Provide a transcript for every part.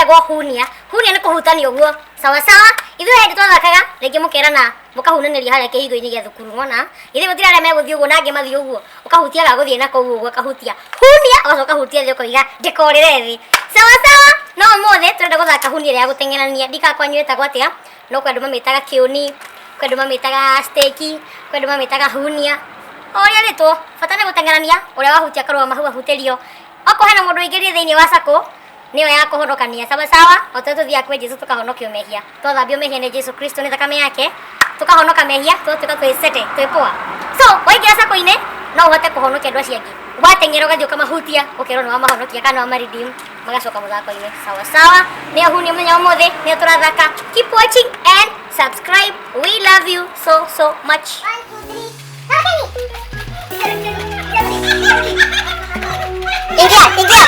Ĩtagwo hunia. Hunia nĩ kũhutania ũguo. Sawa sawa. Ithuĩ hĩndĩ twathakaga rĩngĩ mũkerana mũkahunanĩria harĩa kĩhingo-inĩ gĩa thukuru nĩwona. Ithuĩ gũtirĩ arĩa megũthiĩ ũguo na angĩ mathiĩ ũguo. Ũkahutia gagũthiĩ na kũu ũguo ũkahutia hunia ũgacoka ũkahutia thĩ ũkoiga ndĩkorĩre thĩ. Sawa sawa. No ũmũthĩ tũrenda gũthaka hunia ĩrĩa ya gũteng'erania. Ndikaga kwanyu ĩtagwo atĩa no kwĩ andũ mamĩtaga kĩũni, kwĩ andũ mamĩtaga steki, kwĩ andũ mamĩtaga hunia. O ũrĩa rĩtwo bata nĩ gũteng'erania ũrĩa wahutia akarũgama hau ahutĩrio. Okorwo hena mũndũ ũingĩrire thĩinĩ wa sacco nĩyo ya kũhonokania sawa sawa, o ta ũrĩa tũthiaga kwĩ Jesu tũkahonokio mehia, twathambio mehia nĩ Jesu Kristo nĩ thakame yake, tũkahonoka mehia tũgatuĩka twĩ sete twĩ poa. So waingĩra sacco-inĩ no ũhote kũhonokia andũ acio angĩ, wateng'era ũgathiĩ ũkamahutia ũkerwo nĩ wamahonokia kana nĩ wamaredeem magacoka mũthako-inĩ sawa sawa. Nĩyo hunia mũthenya wa ũmũthĩ, nĩyo tũrathaka. Keep watching and subscribe, we love you so so much. 1, 2, 3. Ingia, ingia.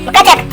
Mkate.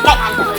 Ngai handũ.